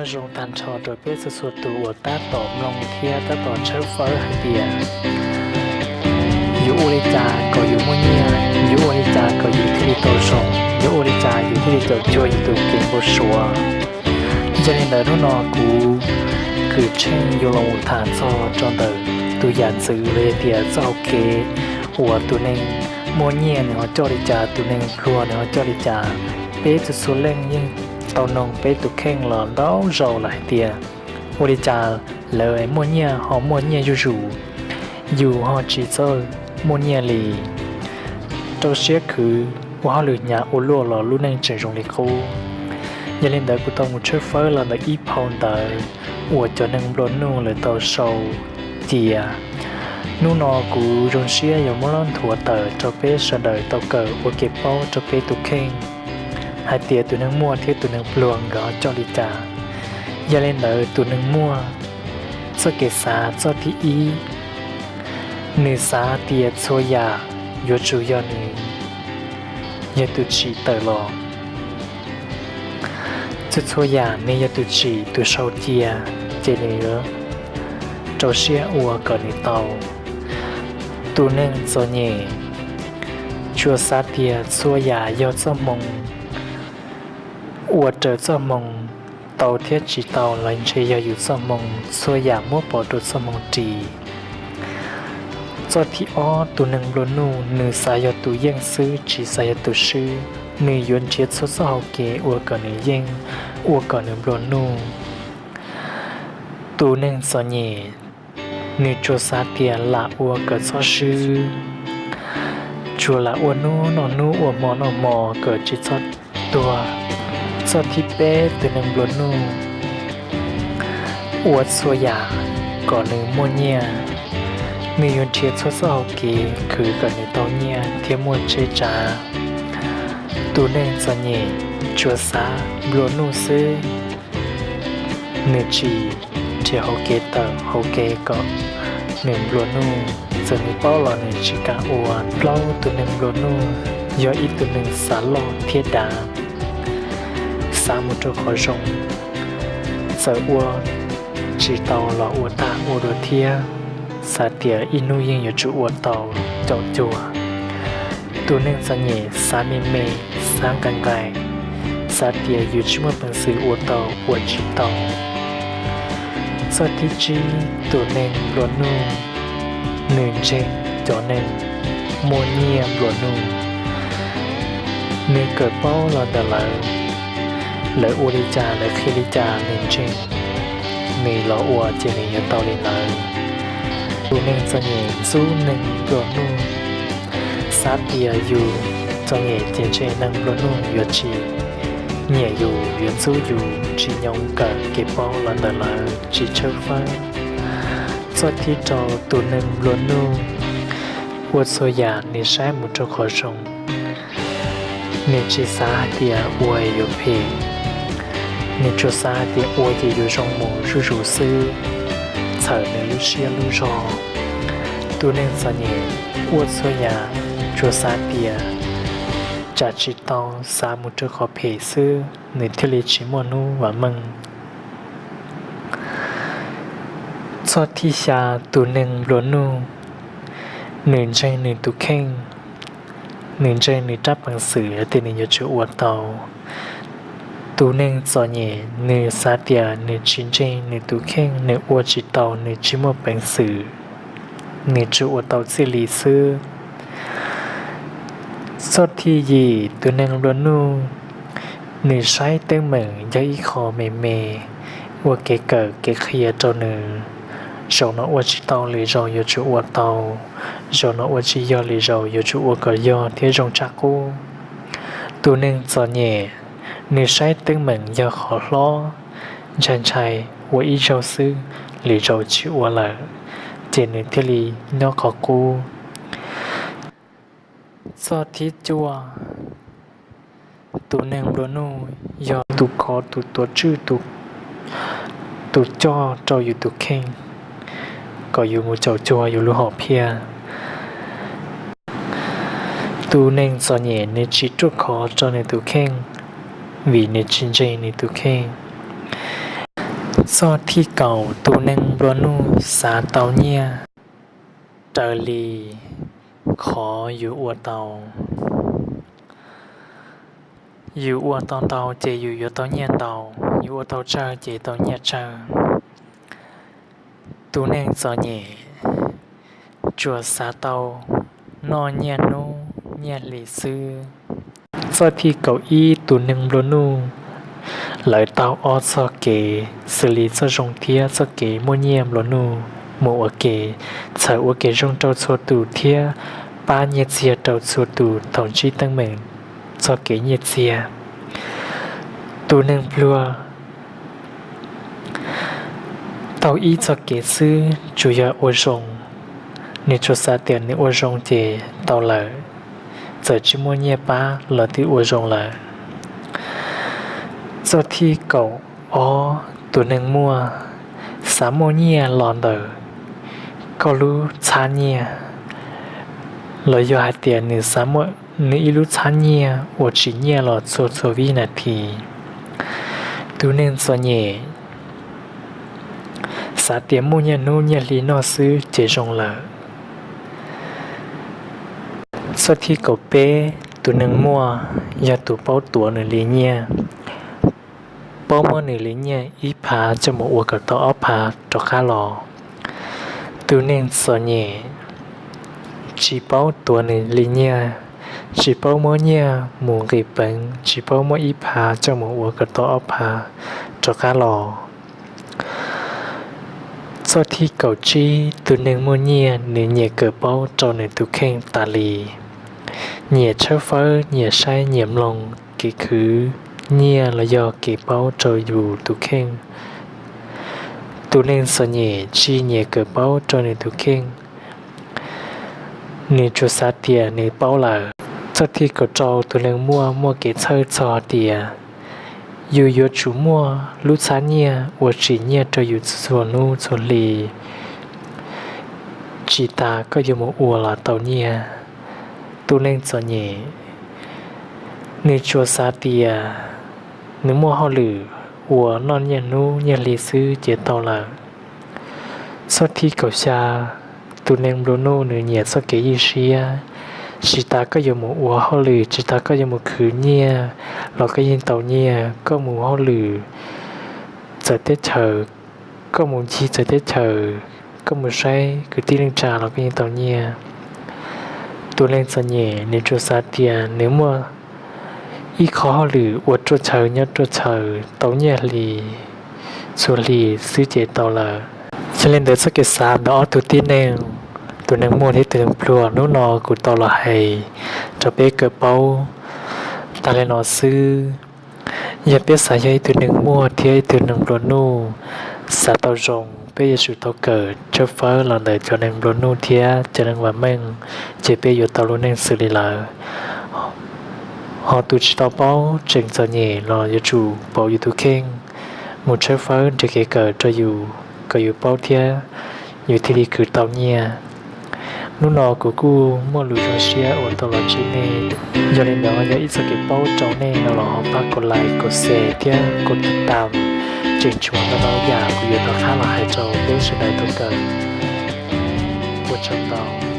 Zoo tag nrho rau peb txhua txhua tus uas tab tom mloog thiab tab tom tshawb fawb hais tias yuav ua li cas kom yus muaj nyiaj, yuav ua li cas kom yus thiaj li tau zoo, yuav ua li cas yus thiaj li caum cuag yus tus kev npau suav. Yog li ntawd hnub no kuv Kws Tsheej yuav los mus tham txog rau ntawm tus yam ntxwv los yog tias txoj hauv kev uas tus neeg muaj nyiaj nws ho coj li cas, tus neeg pluag nws ho coj li cas. Peb txhua txhua leej yeej tau noog peb tus kheej los ntau zaus lawm hais tias ua li cas lawv muaj nyiaj ho muaj nyiaj zuj zus, yus ho tsis txawj muaj nyiaj li. Rau siab khwv ua hauj lwm hnyav ua luaj los lub neej tseem zoo li qub. Yog li ntawd kuv tau mus tshawb fawb los ntawm ib phau ntawv uas cov neeg nplua nuj lawv tau sau cia. Hnub no kuv zoo siab yuav muab los nthuav tawm rau peb sawv daws tau kawm ua kev paub rau peb tus kheej hais tias tus neeg muaj thiab tus neeg pluag nkawd ho coj li cas. Yog li ntawd tus neeg muaj txoj kev xav txoj thib ib, nws xav tias txhua yam yuav tsum yog nws yog tus tsim tawm los. Txhua txhua yam nws yog tus tsim tus sau cia, ces nws yuav rau siab ua kom nws tau. Tus neeg txom nyem tsuas xav tias txhua yam yog txoj hmoo, ua raws txoj hmoo, tau thiab tsis tau los ntshe yog yus txoj hmoo, txhua yam muab pov rau txoj hmoo ris. Txoj thib ob, tus neeg nplua nuj nws xav yog tus yeej xwb tsis xav yog tus swb, nws yuav nrhiav txhua txoj hauv kev ua kom nws yeej, ua kom nws nplua nuj. Tus neeg txom nyem nws tsuas xav tias lam ua kom txhob swb, tsuas lam ua hnub noj hnub ua hmo noj hmo kom tsis txhob tuag. Txoj thib peb, tus neeg nplua nuj ua txhua yam kom nws muaj nyiaj, nws yuav nrhiav txhua txoj hauv kev khwv kom nws tau nyiaj thiab muaj tsheb tsav. Tus neeg txom nyem tsuas xav nplua nuj xwb, nws tsis nrhiav hauv kev tawm hauv kev kom nws nplua nuj. Txawm nws paub los nws tsis kam ua. Plaub, tus neeg nplua nuj yog ib tug neeg xav loj thiab dav, xav mus rau qhov zoo, txawm ua tsis tau los ua tag ua dua thiab, xav tias ib hnub yeej yuav tsum ua tau caum cuag. Tus neeg txom nyem xav me me, xav nqaim nqaim, xav tias yus tsis muaj peev xwm ua tau ua tsis tau. Txoj thib tsib, tus neeg nplua nuj nws ntseeg cov neeg muaj nyiaj nplua nuj, nws kawm paub los ntawm lawv, lawv ua li cas lawv qhia li cas nws ntseeg, nws los ua ces nws yuav tau li ntawd. Tus neeg txom nyem ntxub neeg nplua nuj, xav tias yus txom nyem ces ntshe neeg nplua nuj yuav tsis nyiam yus, yuav ntxub yus, tsis nyob kawm kev paub los ntawm lawv, tsis tshawb fawb. Txoj thib rau, tus neeg nplua nuj ua txhua yam nws saib mus rau qhov zoo, nws tsis xav hais tias ua yuav phem, nws tsuas xav hais tias ua ces yuav zoo mus zuj zus xwb, txhawm nws lub siab lub zog. Tus neeg txom nyem ua txhua yam tsuas xav tias tsam tsis tau, xav mus rau qhov phem xwb nws thiaj li tsis muaj hnub vam meej. Txoj thib xya, tus neeg nplua nuj, nws ntseeg nws tus kheej, nws ntseeg nws rab peev xwm hais tias nws yuav tsum ua tau. Tus neeg txom nyem nws xav tias nws tsis ntseeg nws tus kheej, nws ua tsis tau, nws tsis muaj peev xwm, nws tsuas ua tau txij li xwb. Txoj thib yim, tus neeg nplua nuj, nws saib teeb meem yog ib qho me me, ua kev kawm kev qhia rau nws, zaum no ua tsis tau lwm zaus yuav tsum ua tau, zaum no ua tsis yog lwm zaus yuav tsum ua kom yog thiab zoo tshaj qub. Tus neeg txom nyem, nws saib teeb meem yog qhov hlob, ntshai ntshai ua ib zaug xwb, lwm zaus tsis ua lawm, ces nws thiaj li nyob qhov qub. Txoj thib cuaj, tus neeg nplua nuj yog tus khov tus tuav tswj, tus coj rau yus tus kheej kom yus mus caum cuag yus lub hom phiaj. Tus neeg txom nyem nws tsis ruaj khov rau nws tus kheej, vim nws tsis ntseeg nws tus kheej. Txoj thib kaum, tus neeg nplua nuj xav tau nyiaj raws li qhov yus ua tau. Yus ua tau ntau ces yus yuav tau nyiaj ntau, yus ua tau tsawg ces tau nyiaj tsawg. Tus neeg txom nyem tsuas xav tau noj nyiaj hnub nyiaj hli xwb. Txoj thib kaum ib, tus neeg nplua nuj lawv tau ob txoj kev xws li txoj zoo thiab txoj kev muaj nyiaj nplua nuj mus ua ke, txhawm ua kev zoo rau txhua tus thiab pab nyiaj txiag rau txhua tus thaum ntsib teeb meem txoj kev nyiaj txiag. Tus neeg pluag tau ib txoj kev xwb, tsuas yog ua zoo. Nws tsuas xav tias nws ua zoo ces tau lawm, txawm tsis muaj nyiaj pab los twb ua zoo lawm. Txoj thib kaum ob, tus neeg muaj xav muaj nyiaj los ntawm koj lub txhab nyiaj, los yog hais tias nws xav muaj nws ib lub txhab nyiaj uas tsim nyiaj los txhua txhua vib nas this. Tus neeg txom nyem xav tias muaj nyiaj hnub nyiaj hli noj xwb ces zoo lawm. Txoj thib kaum peb, tus neeg muaj yog tus paub tuav nws li nyiaj, paub muab nws li nyiaj ib phav coj mus ua kom tau ob phav rov qab los. Tus neeg txom nyem tsis paub tuav nws li nyiaj, tsis paub muab nyiaj mus nqis peev, tsis paub muab ib phav coj mus ua kom tau ob phav rov qab los. Txoj thib kaum tsib, tus neeg muaj nyiaj nws nyiam kawm paub rau nws tus kheej tas li, nyiam tshawb fawb, nyiam saib, nyiam mloog kev khwv nyiaj los yog kev paub rau yus tus kheej. Tus neeg txom nyem tsis nyiam kawm paub rau nws tus kheej, nws tsuas xav tias nws paub lawm. Txoj thib kaum rau, tus neeg muaj muaj kev txhawj txog tias yus yuav tsum muaj lub txhab nyiaj uas tsim nyiaj rau yus txhua hnub txhua hli, tsis tas koj yuav mus ua los tau nyiaj. Tus neeg txom nyem, nws tsuas xav tias nws muaj hauj lwm uas noj nyiaj hnub nyiaj hli xwb ces tau lawm. Txoj thib kaum xya, tus neeg nplua nuj nws nyiam txoj kev ywj siab, tsis tas koj yuav mus ua hauj lwm, tsis tas koj yuav mus khwv nyiaj los koj yeej tau nyiaj, koj mus hauj lwm txawv teb chaws, koj mus ncig txawv teb chaws, koj mus saib kwv tij neej tsa los koj yeej tau nyiaj. Tus neeg txom nyem nws tsuas xav tias nws muaj ib qho hauj lwm ua ruaj chaw nyob ruaj chaw tau nyiaj hli txhua hli xwb ces tau lawm. Yog li ntawd txoj kev xav ntawm ob tug tib neeg, tus neeg muaj thiab tus neeg pluag hnub no kuv tau los hais rau peb kawm paub tas li no xwb. Yog peb xav yog ib tug neeg muaj thiab ib tug neeg nplua nuj, xav tau zoo, peb yuav tsum tau kawm tshawb fawb los ntawm cov neeg nplua nuj thiab cov neeg vam meej, ces peb yuav tau lub neej xws li lawv. Ho tus tsis tau paub, tseem txom nyem los yuav tsum pauv yus tus kheej mus tshawb fawb nrhiav kev kawm rau yus kom yus paub thiab yus thiaj li khwv tau nyiaj. Hnub no kuv kuj muaj lus zoo siab uas tau los ntsib nej. Yog li ntawd yog ib txoj kev paub rau nej no los ho pab kom like, kom share thiab kom tiv tam, tseem tshuav ntau ntau yam kuv yuav rov qab los hais rau peb sawv daws tau kawm. Ua tsaug ntau.